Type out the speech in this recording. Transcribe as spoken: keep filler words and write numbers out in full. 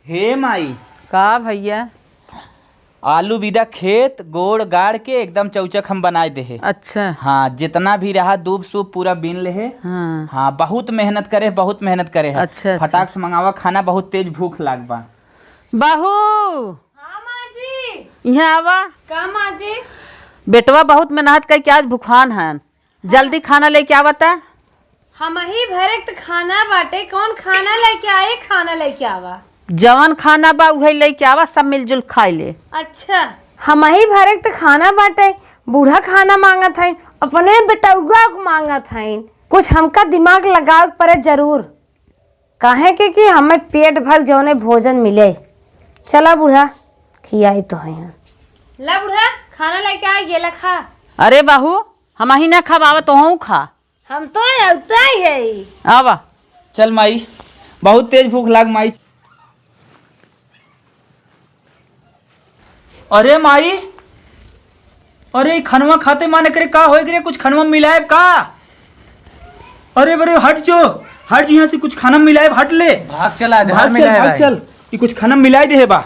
हे माई। का भइया? आलू बिदा खेत गोड़ गाड़ के एकदम चौचक हम बनाए देहे। अच्छा। हाँ, जितना भी रहा दूब सूब पूरा बीन लेहे। हाँ। हाँ, बहुत मेहनत करे, बहुत मेहनत करे है। अच्छा, अच्छा। फटाक से मंगावा खाना, बहुत तेज भूख लाग बा। बहू, हाँ माँ जी। यहाँ आवा। का माँ जी? बेटवा बहुत मेहनत करके आज भुखान है, जल्दी खाना लेके आवा त। हमही भरे त खाना बाटे, कौन खाना लेके आई? खाना लेके आवा। जवन खाना बा उहे लेके आवा, सब मिलजुल खाई ले। अच्छा। हमही भरे त खाना बाटे, बूढ़ा खाना मांगत हईन, अपने बेटउआ के मांगत हईन। कुछ हमका दिमाग लगावे के पड़े जरूर, काहे के कि हमें पेट भर जौने भोजन मिले। चला बूढ़ा, खियाई तो है। ला बूढ़ा, खाना लेके आ गेला, खा। अरे बहू, हमही ना खाब, आवा तोहू खा। हम तो अउता ही है। आवा। चल माई, बहुत तेज भूख लाग माई। अरे माई, अरे ई खनवा खाते माने करे का होए रे, कुछ खनवा मिलाएब का? अरे बरे हट जो, हट जो यहाँ से, कुछ खाना मिलाएब, हट ले। भाग चल, आज भाग हर चल, मिलाएब भाग भाई। चल, ई कुछ खाना मिलाए दे है बा।